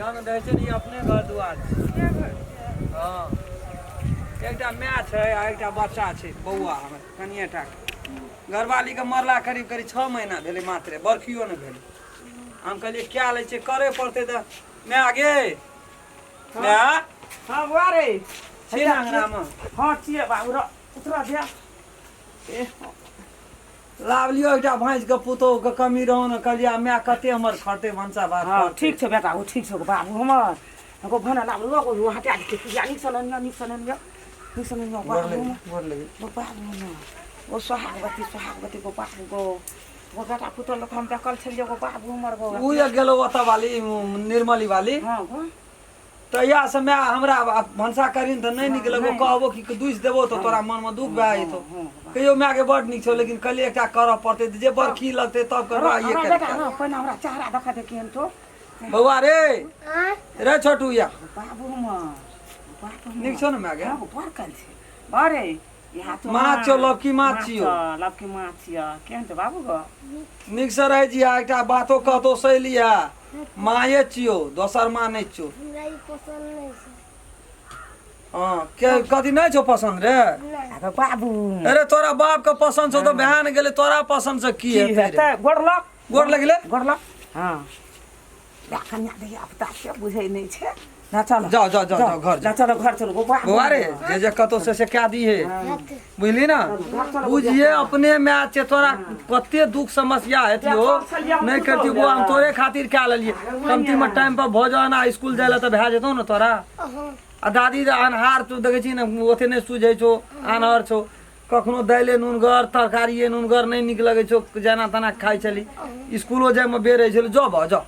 जहन रहै छै ने ई अपने घर दुआर छै। हँ, एकटा माय छै आ एकटा बच्चा छै, बौआ हमर कनिए टा। घरवालीके मरला करीब करीब 6 महीना भेलै मात्रे, बरखियो नहि भेलै। हम कहलियै कए लै छियै, करे पड़तै। तऽ माय गे, माय। हँ बौआ रे। छी ने अङ्गनामे? हँ, छियै बाबू। र उतरा दिया। ए लाब लियौ एकटा भैंसके, पुतोहुके कमी रहौ ने। कहलियै माय कते हमर खटतै भनसा भात हँ करतै। ठीक छै बेटा, ओ ठीक छौ बाबू हमर। हमको भना लाब लो, हटा दे पूजा। नीक सँ लनिया, नीक सँ लनिया, नीक सँ लनिया। गोर बाबू लगे, हमर। गोर लगे। गो बाबू हमर, ओ सोहागवती, सोहागवती गो बाबू गो। गो बेटा पुतोह लोक हम देखल छलियै गो बाबू हमर गो। ओ जे गेलौ ओतऽ वाली निर्मली वाली। हँ गो। तहिया से माय हमरा भनसा करीन तऽ नहि नीक लगो। नहि। कहबो कि दुसि देबो तऽ तोरा मनमे दुख भए जेतौ। हँ। कहियो मायके बड नीक छौ, लेकिन कहलियै एकटा करऽ पड़तै तऽ जे बरखी लगतै तब करबा। ये हमरा करि बेटा रह, पहिने हमरा चेहरा देखा दे केहन छौ। बौआ रे, रे छोटू या। बाबू हमर, बाबू हमर। नीक छौ ने मायके? हँ, बड़ काल छै अरे यहाँ तो। माछ छौ, लौकी माछ छियौ। लौकी माछ छियौ। केहन छौ बाबू गो? नीक से रहै छी। एकटा बातो कहतो सही है, माये छियौ, दोसर माँ नहि छियौ। हमरा ई पसन्द नहि छै। हँ, के कथी नहि छौ पसन्द रे? नहि। अरे बाबू। अरे तोरा बाप के पसन्द छौ तऽ भए ने गेलै, तोरा पसन्द से की की हेतै रे? हेतै? गोर लग। गोर लगले। गोर लग। हँ, ला कन्या धिया पुता के बुझै नहि छै ना। चल। जाओ, जाओ, जाओ, जाओ, घर जा। जाओ। चलो, घर चलो गो बाबू। बौआ रे, जे जे कतौ से से कए दिहे, बुझली ना? घर चलो। बुझिए अपने माय छै, तोरा कते दुख समस्या हेतियो नहि करती बौआ। हम तोरे खातिर कए लेलियै। कमती में टाइम पर भोजन आ स्कूल जाय लए तऽ भए जेतौ ने तोरा। हँ। आ दादी जे अन्हार तू देखै छी ने, ओते नहि सुझै छौ, आन्हर छौ। कखनो दाइले नुनगर, तरकारिए नुनगर नहि नीक लगै छौ, जेना तेना खाइ छली। स्कूलो जाइमे बेर होइ छलै। जो बा, जो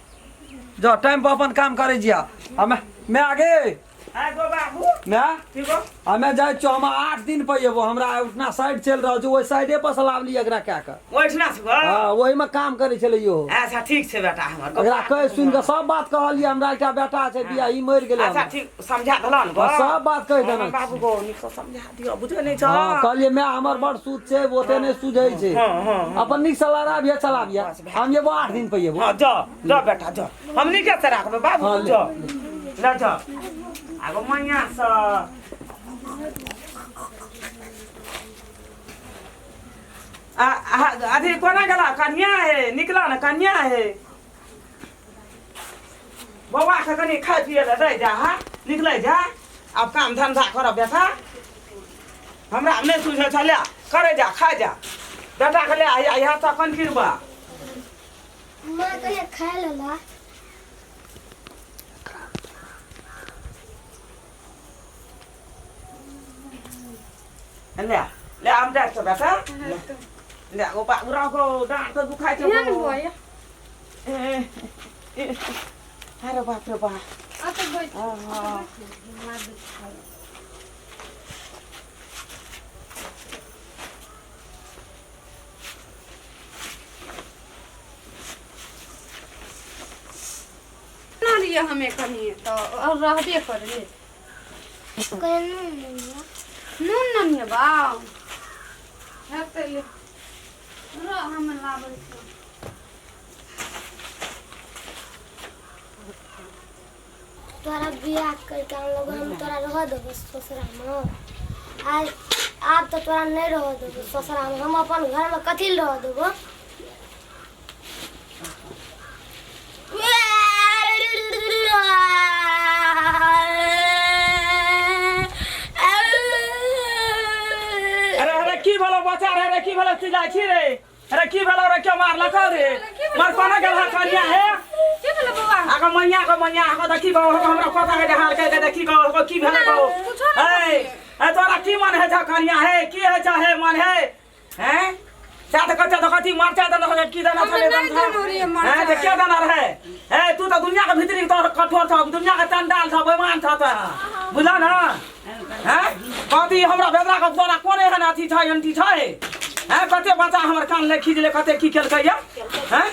जो, टाइम पर अपन काम करै छियै। हमे मैं आगे। आ गो बाबू। मैं ठीक हो। हमे जाइ छियौ, हम 8 दिन पर एबो। हमरा उठना साइड चलि रहल छै, ओहि साइडे पर से लाबली एकरा कए कऽ। ओहिठिना से गो? हँ, ओहिमे काम करै छलै इहो। अच्छा, ठीक छै बेटा हमर गो। एकरा कहि सुनि कऽ सब बात कहलियै। हमरा एकटा बेटा छै, बियाह ई मरि गेलै अच्छा हमर। ठीक समझा देलऽ ने गो? हँ, सब बात कहि देने। हँ, बाबू गो, नीकसँ समझा दिअ, बुझै नहि छौ। हँ, कहलियै माय हमर बड़ सूत छै, ओते नहि सुझै छै। हँ हँ हँ। अपन नीक से लड़ाबिहे, चलाबिहे। बस भए। हम जेबो, 8 दिन पर एबो। हँ, जा जा बेटा जा, हम नीके से राखबै बाबू। हँ, ले। जा ले जा। आगो मैया से अथी कोना गेला कन्या हे? निकला ने कन्या हे। बौआ के कनि खाय पिए लए दै जा। हा, निकलै जा। आब काम धंधा करब बेटा, हमरा नहि सुझै छलै। करै जा, खाइ जा। बेटा के ले आ यहाँ तक कन गिरबा। माँ कहिया खाय लेला? ले ले, हम जाइ छौ बेटा। ले ले गो बाबू, राखो, डाँट तऽ दुखाइ छौ यहाँ ने गो। बुआ या। ए, ए, अरे बाप रे बाप। आ तऽ बैठ। आहा। ना लिए हमे कनी तऽ और रहबे करले। कहिया नून नहि लिअ? नून न लिअ बाउ, हेतै ले रह, हम लाबै छी। तोरा बियाह करके आनलहुँ, हम तोरा रह देबो ससुरामे? आज आब तऽ तोरा नहि रह देबो ससुरामे। हम अपन घरमे कथी लए रह देबो? अरे अरे, की भेलो बच्चा रे? अरे की भेलो, चिल्लाइ छी रे? अरे की भेलो रे? क्यों मारलक रे? मार कोना गेल हा कन्या हे? की भेलो बौआ? आगो मैया, गो मैया, आगो देखी गो, हमरा पता है जे हाल के देखी गो, गो की भेलो गो? कुछो नहि। ए ए, तोरा की मन है छा कन्या हे? की है छा हे मन है हैं? चाह तऽ कच्चा तऽ कथी मरचा देलक? की देना हमे छलै? नहि देने रहियै मरचाइ। हैं, तऽ के देना रहै? ए, तू तऽ दुनिया के भीतरी तोहर कठोर छौ, दुनिया के चंडाल छौ, बेईमान छौ तोरा, बुझल न? हैं, कथी हमरा बेदरा के तोरा कोन एहन अथी छै, अंटी छै? हैं, कते बच्चा हमर कान ले खींचले, कते की केलकै या? हैं,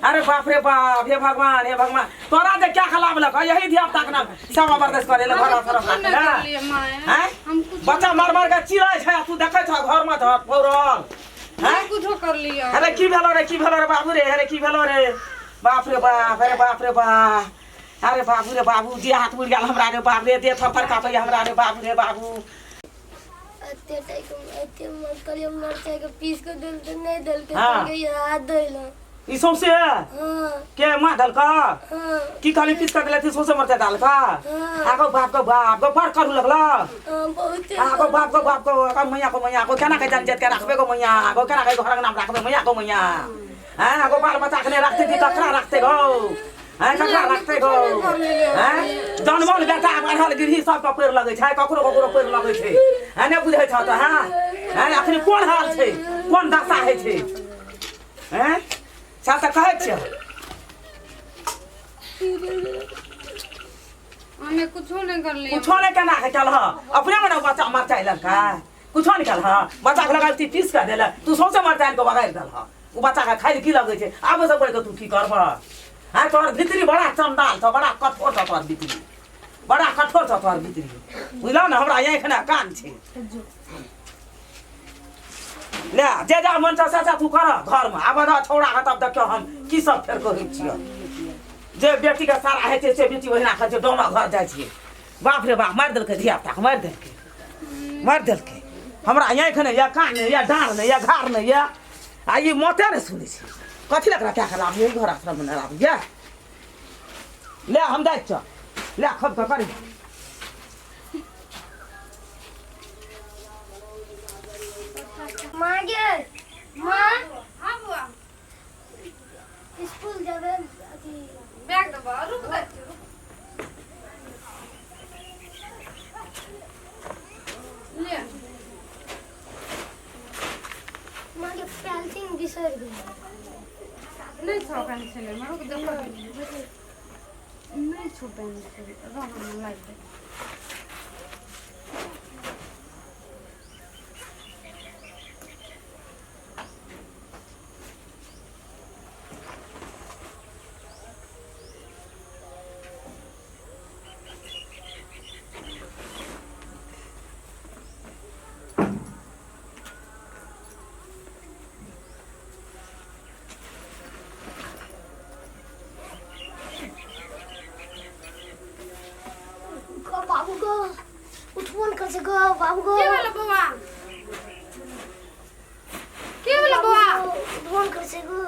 अरे बाप रे बाप, हे भगवान, हे भगवान, तोरा जे क्या खिलाब लक यही धिया पुता के नाम सेवा बर्दाश्त करे ले घर हम तरफ कुछो नहि करलियै माय। हैं? हम कुछो बच्चा मार मार के चिल्लाइ छै आ तू देखै छ घर में धर पौरल। हैं? नहि कुछो करलियै। अरे की भेलो रे? की भेलो रे बाबू रे? अरे की भेलो रे? बाप रे बाप, अरे बाप रे बाप, अरे बाबू रे बाबू जे हाथ उड़ि गेल हमरा रे बाप रे देह थर थर काँपैए हमरा रे बाबू रे बाबू एते टाइम एते मत करियो मरचाई के पीस के देल तऽ नहि देलकै हाँ। कहलकै हाथ धोइला ई सौंसे हाँ के माँ देलक हाँ की कहली पीस कऽ देलथि सौंसे मरचाइ डाल कऽ हाँ। आगो बाप गो बाप गो बड़ करू लगल हाँ बहुते आगो बाप गो बाप गो आगो मैया को मैया को केना के जान जात के राखबे गो मैया आगो केना के घरक नाम राखबे मैया को मैया हैं आगो बाल बच्चा के नहीं रखते थी ककरा रखते गो हैं ककरा रखते गो हैं जनमल बेटा बढ़ल गिरही सबके पैर लगै छै ककरो ककरो पैर लगै छै हैं नहि बुझै छह तऽ हैं हैं अखनी कोन हाल छै कोन दशा होइ छै हैं सएह तऽ कहै छियौ हमे कुछो नहीं करलियै कुछो नहि केना के केलह अपने मने बच्चा मरचाइ ललका कुछो नहि केलह बच्चाके लगा पीस कऽ देलक तू सौंसे मरचाइ के बगाड़ि देलह ओ बच्चाके खाइ लए की लगै छै आब ओहिसँ बढ़ि कऽ तू की करबह आँय तोहर भितरी बड़ा चण्डाल छौ बड़ा कठोर छौ तोहर भितरी बड़ा कठोर छौ तोहर भितरी बुझलह ने हमरा आँखि ने कान छै ले जे जा मन छ से तू कर घरमे आब रह छौड़ाके तब देखियौ हम की सब फेर कहै छियौ जे बेटीके सारा होइ छै से बेटी ओहिना कहै छै डोमा घर जाइ छियै बाप रे बाप मारि देलकै धियापुताके मारि देलकै मारि देलकै हमरा आँखि नहि यऽ कान नहि यऽ डाँड़ नहि यऽ घाड़ नहि यऽ आ ई मते नहि सुनै छै कथी लए एकरा कए कऽ लाबियै घर आश्रममे नहि लाबियै ले हम जाइ छियौ ले खोब कऽ करी माँ गे माँ हाँ बुआ स्कूल जेबै अथी बैग देबो रुक जाइ छियौ रुक ले माँ के पेंसिल बिसरि गेलै नहि छौ पेंसिल एहिमे रुक देखो नहि छौ पेंसिल रह हम लाबि देब गो बाबू गो उठबो ने करै छै गो बाबू गो के भेलो बौआ के भेलो बौआ उठबो ने करै छै गो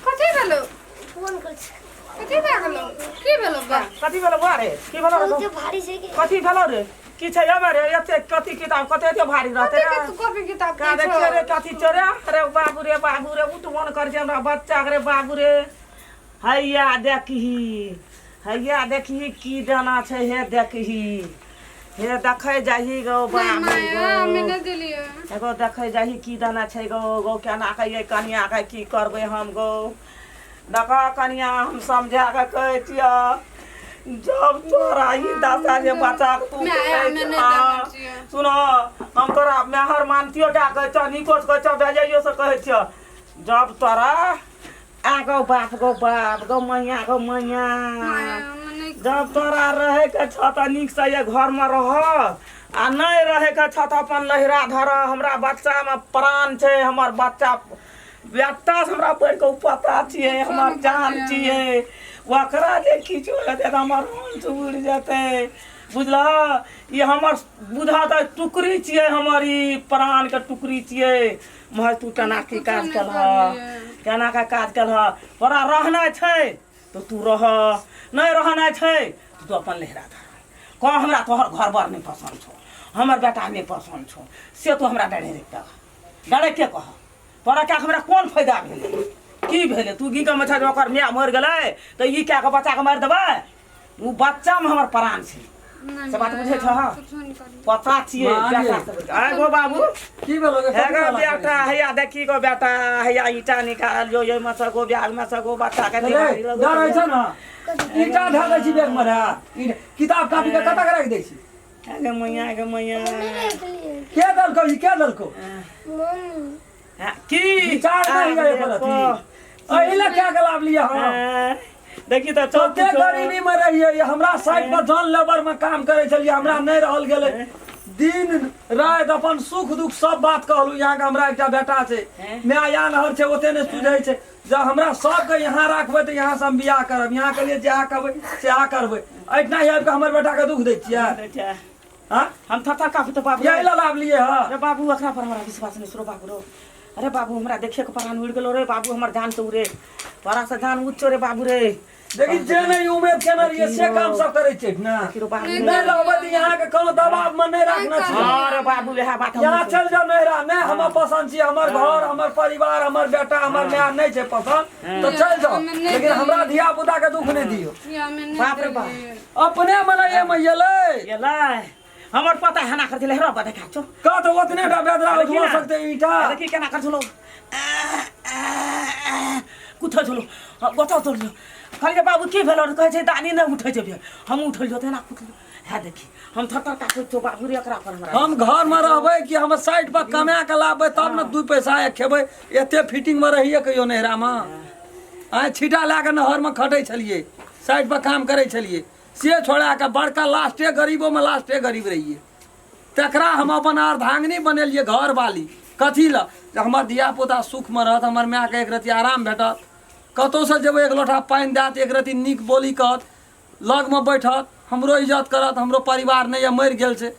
कथी भेलो उठबो ने करै छै कथी भए गेलो की भेलो बौआ कथी भेलो बौआ रे की भेलो रे बहुते भारी छै कि कथी भेलो रे की छै एमे रे एते कथी किताब कते एते भारी रहते कथी रे के तू कॉपी किताब का दै देखियो रे छौ कथी छौ रे अरे बाबू रे बाबू रे उठ मन कर छै हमरा बच्चा के रे बाबू रे हैया देखही हैया देखही की दाना छै हे देखही हे देखै जाही गो नहि बाबू माय हमे गो नहि देलियै एगो देखै जाही की दाना छै गो गो केना के ये कनिया के की करबै हम गो देख कनिया हम समझा के कहै छियह जब तोरा ई दशा जे बच्चा के तू माय हमे नहि देने छियै सुन हम तोरा मेहर मानतियो टा कहै छियह नीको से कहै छियह बेजाइयो से कहै छियह जब तोरा आ गो बाप गो बाप गो मैया गो मैया माय हमे नहि जब तोरा रहैके छह तऽ नीकसँ ये घरमे रह आ नहि रहैके छह तऽ अपन लहिरा धर हमरा बच्चामे प्राण छै हमर बच्चा बेटासँ हमरा बढ़िकऽ ओ पता छियै हमर जान छियै ओकरा जे किछु हेतै तऽ हमर वंश उड़ि जेतै बुझलह ई हमर बुझऽ तऽ टुकड़ी छियै हमर ई प्राणके टुकड़ी छियै महज तू केना की काज केलह केना के काज केलह तोरा रहनाइ छै तऽ तू रह नहि रहनाइ छै तऽ तू अपन लहिरा धर कह हमरा तोहर घर बर नहि पसन्द छौ हमर बेटा नहि पसन्द छौ से तू हमरा डायरेक्ट कह डायरेक्टे कह तोरा कए हमरा कोन फायदा भेलै की भेलै तू की कमै छह जे ओकर माय मरि गेलै तऽ ई कए कऽ बच्चाके मारि देबै ओ बच्चामे हमर प्राण छै नहि से बात बुझै छह कुछो नहि करलियै पता छियै माँ बेटा गे। सब आय गो बाबू की भेलो गे हे गो बेटा हैया देखी गो बेटा हैया ईटा निकाल जो एहिमे से गो बैग में से गो बच्चा के रे डर छै ने ईटा धऽ दै छी बैग मे रे ईटा किताब कॉपी के कतऽ के राखि दै छी गे मैया गे मैया नहि रखलियै के देलकौ ई के देलकौ मम्मी हाँ, की विचार नहि होइए एको रत्ती एहि लए क्या के लाभ लिअ हम हाँ, देखी तऽ चौक कते गरीबी मे रहियै हमरा साइड पर जन लेबर मे काम करै छलियै हमरा नहि रहल गेलै दिन राति अपन सुख दुख सब बात कहलू यहाँ के हमरा एकटा बेटा छै माय या नहर छै ओते नहि सुझै छै जब हमरा सबके यहाँ राखबै तऽ यहाँ से हम बियाह करब यहाँ के लिए जएह कहबै सएह करबै एहिठिना आबि कऽ हमर बेटाके दुख दै छियै हाँ हम थर थर कापी तो बाबू यही ला लाभ लिए हँ अरे बाबू एकरा पर हमरा विश्वास नहीं रो बाबू रो अरे बाबू हमरा देखे के प्राण उड़ गेलो रे बाबू हमर जान से उड़े तोरा से जान उच्चो रे बाबू रे देखी जे नहीं उम्मीद केने रहिए से काम सब करै छै ना देखी रो बाबू नहीं रहबै तऽ यहाँ के कोनो दबाव में नहीं रखना छै हाँ रे बाबू इएह बात हम यहाँ चल जाओ नैहरा नहीं हमर पसंद छी हमर घर हमर परिवार हमर बेटा हमर माय नहीं छै पसंद तऽ चल जाओ लेकिन हमरा धिया पुता के दुख नहीं दियौ बाप रे बाप अपने मने एमे एलै एलै हमर पता हना कर दिले रो बता छो कह तऽ ओतने टा बेदरा देखी उठवा ना। सकते ईटा देखी केना कर छलो कुथो छलो गोतो छलो कहलियै बाबू की भेलो कहै छै दानी नहि उठै छै हम उठल जो तेना कुथलो है देखी हम थर थर कापै छो बाबू रे एकरा पर हमरा हम घर में रहबै कि हम साइड पर कमा के लाबबै तब ने दू पैसा खेबै एते फिटिंग में रहिए कहियो नैहरा में आइ छीटा लए कऽ नहर में खटै छलियै साइड पर काम करै छलियै से छोड़ा कऽ बड़का लास्टे गरीबोमे लास्टे गरीब रहियै तकरा हम अपन अर्धांगिनी बनेलियै घरवाली कथी लए जे हमर धियापुता सुखमे रहत हमर मायके एक रत्ती आराम भेटत कतहुसँ जेबै एक लोटा पानि देत एक रत्ती नीक बोली कहत लगमे बैठत हमरो इज्जत करत हमरो परिवार नहि यऽ मरि गेल छै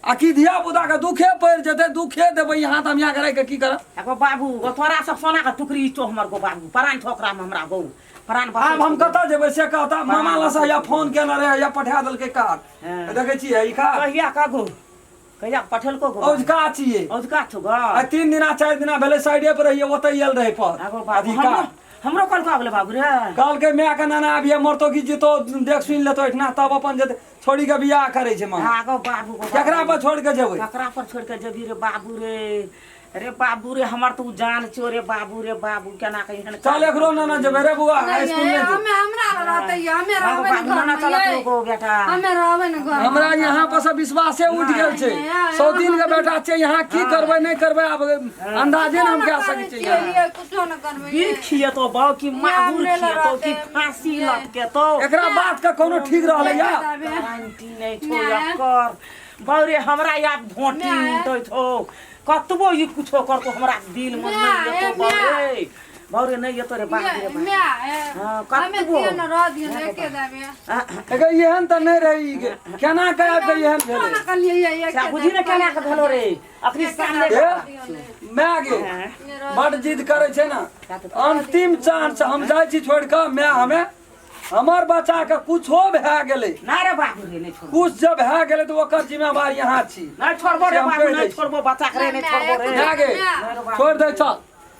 आ कि धियापुताके दुखे पड़ि जेतै दुखे देबै यहाँ तऽ हम यहाँ रहिके की करब एगो बाबू गो तोरा सब सोना के टुकड़ी छौ हमर गो बाबू परान छौ ओकरा में हमरा गो परान बसै आब हम छौ। कतऽ जेबै से कहता मामा लसँ या फोन केने रहै या पठा देलकै कार्ड हँ। देखै छियै ई कार्ड कहिया का गो कहिया पठेलको गो औजका छियै औजका छौ गो आ 3 दिना 4 दिना भेलै साइडे पर रहियै ओतऽ आयल रहै पर आगो बाबू अथी हमरो कार्ड हमरो कहलको आबले बाबू रे कहलकै माय के नाना अभी मरतो कि जीतो देख सुनि लेतो एहिठिना तब अपन जेतै छोड़ी के बियाह करै छै मामा आगो बाबू गो केकरा पर छोड़ के जेबै ककरा पर छोड़ के जेबी रे बाबू रे रे बाबू रे हमर तऽ उ जान छौ रे बाबू रे बाबू केना के एहन चल एकरो नाना जेबै रे बौआ स्कूल नहि जेबै हमे हमरा रहते हमे आगो रहबै बाबू नाना ने चलत घर गो बेटा हमे रहबै ने घर हमरा यहाँ पर सब विश्वासे उठि गेल छै सौतीन के बेटा छै यहाँ की करबै नहि करबै आब अंदाजे ने हम कए सकै छियै यहाँ। कुछो न करबै बीर खिएतो बाउ की माहुर हमरा खिएतो की रहते। फांसी लटकेतो एकरा बात के कोनो ठीक रहलै या गारंटी नहि छौ एकर बाउ रे हमरा याद भोटी उठै छौ कतबो ई कुछो करतो हमरा दिल मन नहि एतो बाउ रे बाउ रे नहि एतो रे बाप रे बाप हाँ, हमे कतबो कियो न रह दियो ने एके दाबे एकर एहन तऽ नहि रही के केना के आबि के एहन भेलै कोना कहलियै ये से बुझी ने केना के भेलो रे अखनी सामने ए, माय गे बड जिद करै छै ने अंतिम चांस हम जाइ छी छोड़ि कऽ माय हमे हमर बच्चा के कुछो भए गेलै ना रे बाबू रे नहि छोड़बो कुछ जब भए गेलै तऽ ओकर जिम्मेवार यहाँ छी नहि छोड़बो रे से हम बाबू कहि दै नहि छी। छोड़बो बच्चा के रे नहि छोड़बो रे माय गे छोड़ि दे चल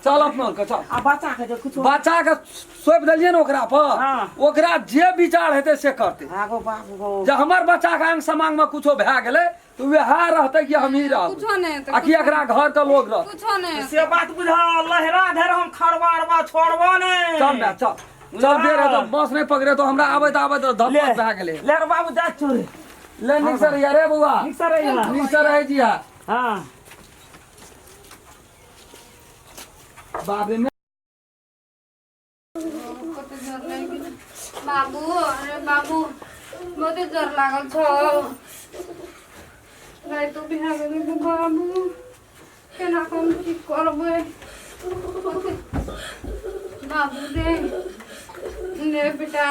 चल अपना के चल आ बच्चा के जे कुछो बच्चा के सौंपि देलियै ने ओकरा पर हाँ। ओकरा जे विचार हेतै से करतै आगो बाबू गो जे हमर बच्चा के अंग समांग में कुछो भए गेलै तऽ वएह रहतै कि हमही रहबै कुछो नहि हेतै, आ कि एकरा घर के लोग रहतै कुछो नहि से बात बुझल लहरा धरि हम खरबारबा छोड़बो नहि चल माय चल चल बेर हेतौ बस नहि पकड़ेतौ हमरा आबैत आबैत धप्पा भए गेलै ले रे बाबू जा चोरे ले नीक से रहिया रे बौआ नीक से रहिया नीक से रहै जिया हाँ बाप रे कते जोर लागि गेल। बाबू अरे बाबू बहुते जोर लागल छौ रातिो भए गेलै गो बाबू केना कऽ हम ठीक करबै बाबू रे रे बेटा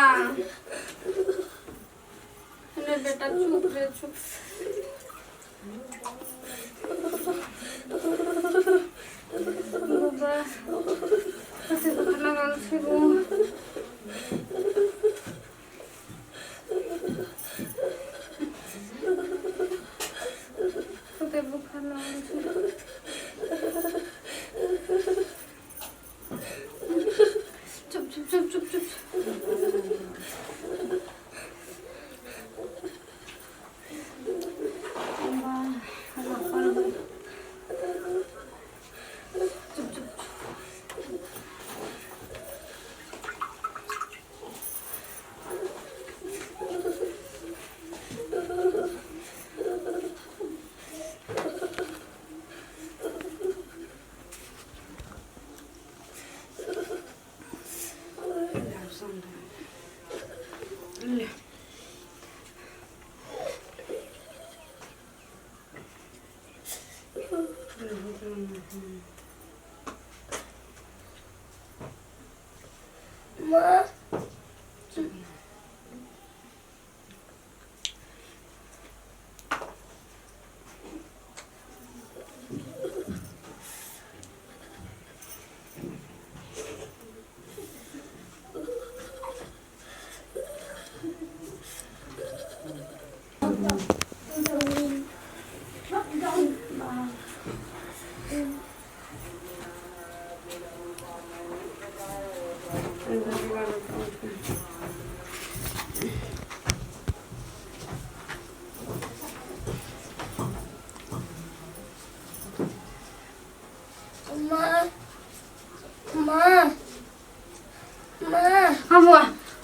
रे बेटा चुप रे चुप बाबा कते दुख लागल छै गो कते बुखार लागल छै चुप चुप चुप चुप चुप चुप चुप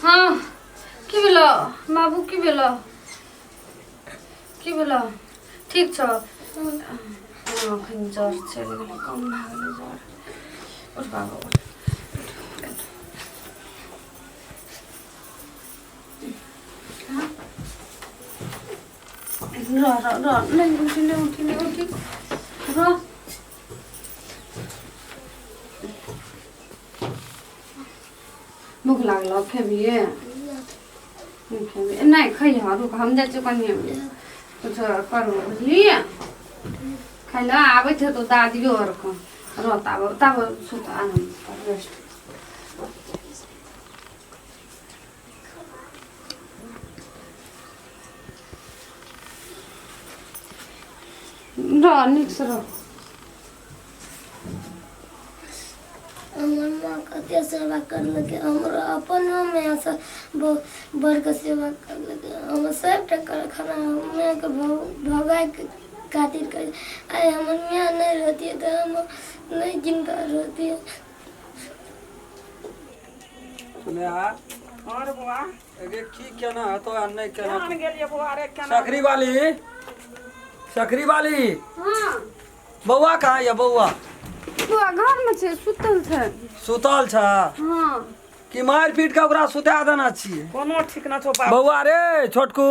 हाँ की भेलो बाबू की भेलो की भेलो ठीक छौ हाँ एखन ज्वर चलि गेलै कम भए गेलै ज्वर उठ बाबू उठ रह रह रह नहीं उठी नहीं उठी नहीं उठी रह भूख लागल खेबिए नहि खेबिए नहि खइह रुक हम जाइ छियौ कनि कुछो करबो बुझलियै खाइ लए आबैत हेतौ दादियो आरके रह ताब ताब सुत आराम कर रेस्ट रह नीकसँ रह हमर माँ कते सेवा करलकै हमरो अपनो मायसँ बड़के सेवा करलकै हमर सभटा कारखाना मायके भगायके खातिर कर आइ हमर माय नहि रहतियै तऽ हम नहि जिन्दा रहतियै। सुनेहा और बौआ अगे की केना हेतो आ नहि केना केना गेलियै बौआ रे केना सकरी वाली सकरी वाली हाँ बौआ कहाँ यऽ बौआ बौआ घरमे छै सुतल छै सुतल छ हाँ कि मारि पीट के ओकरा सुता देना छियै कोनो ठीक न छौ बाप बौआ रे छोटकू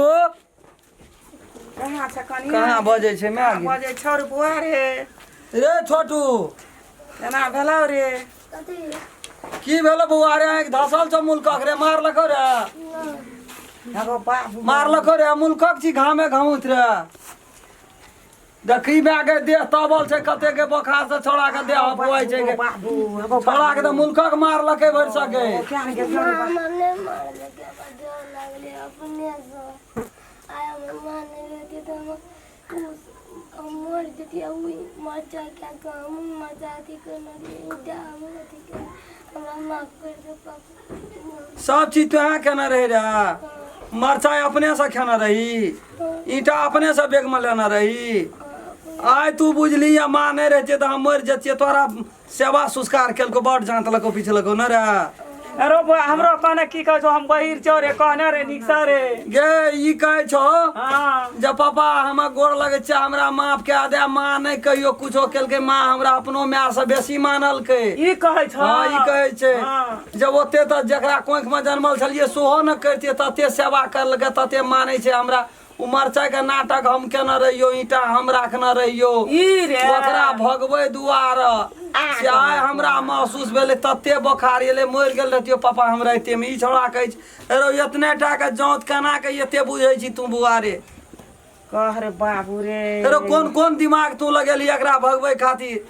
कहाँ छै कनिया कहाँ बजै छै माय गे? बजै छौ रे बौआ रे रे छोटू केना भेलौ रे कथी की भेलो बौआ रे आँखि धसल छौ मुलकक रे मारलको रे एगो बाबू मारलको रे मुलकक छी घामे घामुत रे देखी माय के देह तबल छै कते के बोखार से छोड़ा के देह हफुआइ छै के बाबू एगो छोड़ा के तऽ मुलकक मारलकै भरि सके क्या ने गेल रे माँ हमरा नहि मारलकै हमरा डर लागलै अपनेसँ आइ हमर माँ नहि रहती तऽ हम मरि जतियै ओ मरचाइ खाए कऽ हमहूँ मरचाइ अथी करने रहियै ईंटा हमहूँ अथी केने हमरा माफ करि दे पापा। सब चीज तोहे केने रही रे मरचाइ अपने से खेने रही ईंटा अपने से बैग में लेने रही आइ तू बुझली या माँ नहीं रहते तऽ हम मरि जतियै तोरा सेवा संस्कार केलको बड़ जाँतलको पिछलको न रे अरे बौआ हमरो कहने की कहै छौ हम बहिर छौ रे कहने रे नीक से रे गे ई कहै छौ हाँ जे पापा हमरा गोर लगै छै हमरा माफ कए दे माँ नहि कहियो कुछो केलकै माँ हमरा अपनो माय से बेसी मानलकै ई कहै छौ हाँ ई कहै छै हाँ। जब ओते तऽ जकरा कोखि मे जनमल छलियै सेहो ने करितियै तते सेवा करलकै तते मानै छै हमरा ओ मरचाइके नाटक हम केने रहियो ईंटा हम राखने रहियो ई रे ओकरा भगबै दुआर से आइ हमरा महसूस भेलै तते बोखार एलै मरि गेल रहतियो पापा हम रातिमे ई छौड़ा कहै छै रौ एतने टाके जाँत केना के एते बुझै छी तू बुआ रे कह रे बाबू रे रौ कोन कोन दिमाग तू लगेलही एकरा भगबै खातिर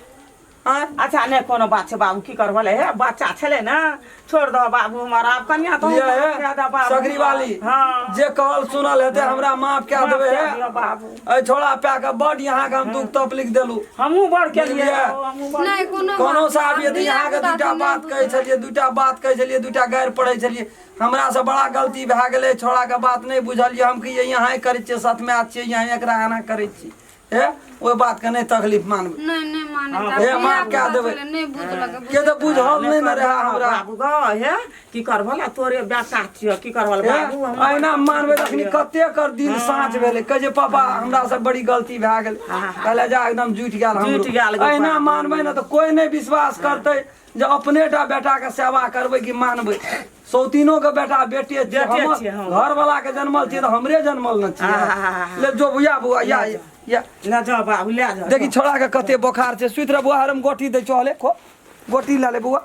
आँय अच्छा नहि कोनो बात छै बाबू की करबल हे बच्चा छलै ने छोड़ दह बाबू हमर आब कनिया तो लिअ हे सगरी वाली हाँ जे कहल सुनल हेतै हमरा माफ कए देबै हे दिअ बाबू एहि छोड़ा पा कऽ बड अहाँके हम दुख तकलीफ देलहुँ हमहूँ बड़ केलियै बुझलियै? हमहूँ बड़ नहि कोनो कोनो बात से आब यदि धिया अहाँके पुता दूटा तऽ बात नहि कहै छलियै दूटा बात कहै छलियै दूटा गारि पढ़ै छलियै हमरा से बड़ा गलती भए गेलै छोड़ाके बात नहि बुझलियै हम कि यहाँ करै छियै सतमे छियै यहाँ एकरा एना करै छियै हे ओहि बातके नहि तकलीफ मानबै नहि नहि माने हे, माफ कए देबै। नहि बुझलक के तऽ बुझल नहि ने रहए हमरा बाबू गो हे की करबल तोरे बेटा छियो की करबल हे, बाबू हम अहिना मानबै तऽ अखनी कते कर दिल साँच भेलै कहै छै पापा हमरा से बड़ी गलती भए गेल कहले जा एकदम जुटि गेल हमरो। जुटि गेल गो अहिना बाबू। मानबै ने तऽ कोइ नहि विश्वास करतै जे अपने टा बेटाके सेवा करबै कि मानबै सौतीनो के बेटा बेटे छियै बेटे हमर छियै, हँ। घरवला के जन्मल छियै तऽ हमरे जन्मल ने छियै आहा। ले जो बुआ बुआ या या ले जाओ बाबू ले जाओ देखी छोड़ा के कते बोखार छै सुति रह बुआ हरम गोटी दै छौ हले खो गोटी लए ले बुआ